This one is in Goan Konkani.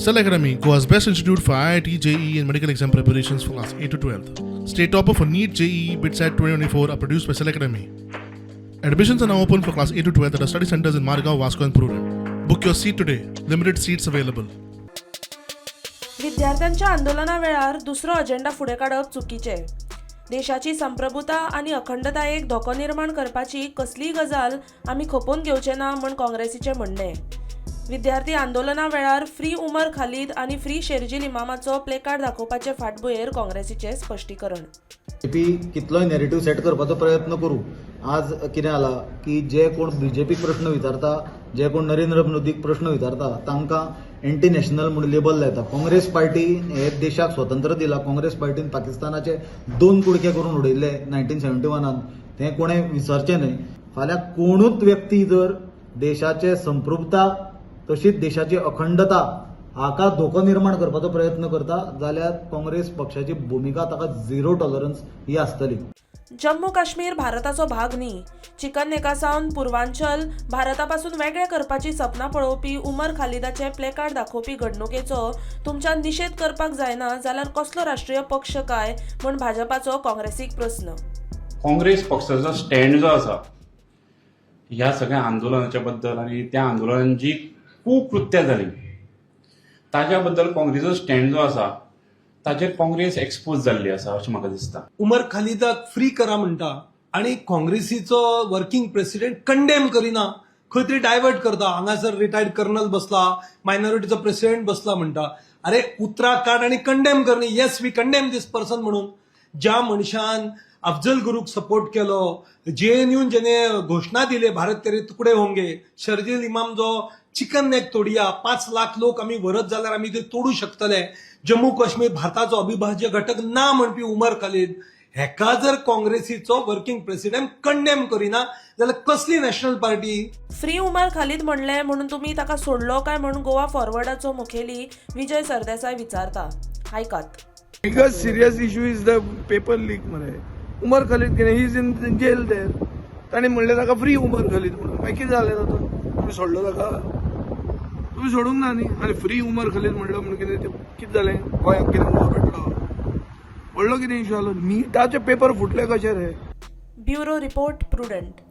Cell Academy, Goa's best institute for IIT, JEE, and medical exam preparations for class 8 to 12. State topper for NEET, JEE, BITSAT 2024 are produced by Cell Academy. Admissions are now open for class 8 to 12 at our study centers in Margao, Vasco, and Prudent. Book your seat today. Limited seats available. विद्यार्थ्यांच्या आंदोलना वेळार दुसरो अजेंडा फुडें काडप चुकीचें. देशाची संप्रभुता आनी अखंडतायेक धोको निर्माण करपाची कसलीय गजाल आमी खपोवन घेवचे ना म्हूण काँग्रेसीचें म्हणणें. विद्यार्थी आंदोलना वेळार फ्री उमर खालीद आनी फ्री शेरजील इमामाचो प्लेकार्ड दाखोवपाचे फाटभुंयेर काँग्रेसीचें स्पश्टीकरण. बीजेपी कितलोय नॅरेटिव्ह सेट करपाचो प्रयत्न करूं, आज कितें जाला की जे कोण बीजेपीक प्रश्न विचारता, जे कोण नरेंद्र मोदीक प्रश्न विचारता, तांकां एंटी नॅशनल म्हूण लेबल लायता. काँग्रेस पार्टी हे देशाक स्वतंत्र दिला. काँग्रेस पार्टीन पाकिस्तानाचे दोन कुडके करून उडयल्ले 1971न. तें कोणें विसरचें न्हय. फाल्यां कोणूच व्यक्ती जर देशाचे संप्रभुता तशीच देशाची अखंडता हाका धोको निर्माण करपाचो प्रयत्न करता जाल्यार काँग्रेस पक्षाची भुमिका ताका झिरो टॉलरन्स ही आसतली. जम्मू काश्मीर भारताचो भाग न्ही, चिकन नेकासावन पुर्वांचल भारतापासून वेगळे करपाची सपनां पळोवपी उमर खालिदाचे प्लेकार्ड दाखोवपी घडणुकेचो तुमच्यान निशेध करपाक जायना जाल्यार कसलो राष्ट्रीय पक्ष काय म्हूण भाजपाचो काँग्रेसीक प्रस्न. काँग्रेस पक्षाचो स्टँड जो आसा ह्या सगळ्या आंदोलनाच्या बद्दल आनी त्या आंदोलनान जी खूब कृत्यां जालीं ताच्या बद्दल काँग्रेसीचो स्टँड जो आसा ताचेर काँग्रेस एक्सपोज जाल्ली आसा अशें म्हाका दिसता. उमर खालिदाक फ्री करा म्हणटा आणि काँग्रेसीचो वर्किंग प्रेसिडेंट कंडेम करिना, खंय तरी डायवर्ट करता. हांगासर रिटायर्ड कर्नल बसला, मायनॉरिटीचो प्रेसिडेंट बसला म्हणटा. अरे, उतरां काड आणि कंडेम कर न्ही, "Yes, we condemn this person" म्हणून. ज्या मनशान अफजल गुरूक सपोर्ट केलो, जेएनयून जेणे घोशणा दिले, "भारत तेरे तुकडे होंगे", शर्जील इमाम जो चिकन नेक तोडया, 5 लाख लोक आमी व्हरत जाल्यार आमी ते तोडू शकतले, जम्मू काश्मीर भारताचो अविभाज्य घटक ना म्हणपी उमर खालीद हेका जर काँग्रेसीचो वर्किंग प्रेसिडेंट कंडेम करिना जाल्यार कसली national party? Free Umar Khalid म्हणलें म्हणून तुमी ताका सोडलो काय म्हणून गोवा फॉरवर्डाचो मुखेली विजय सरदेसाय विचारता. आयकात. Biggest serious issue is the paper leak मरे. उमर खलीद कितें, he is in jail there. ताणें म्हणलें ताका फ्री उमर खलीद म्हणून. मागीर कितें जालें तातूंत? तुमी सोडलो ताका? तुमी सोडूंक ना न्ही. आनी फ्री उमर खलीद म्हणलो म्हणून कितें तें कितें जालें? गोंयाक कितें मोह पेटलो? व्हडलो कितें इशू जालो? निटाचे पेपर फुटले कशे रे? Bureau report, Prudent.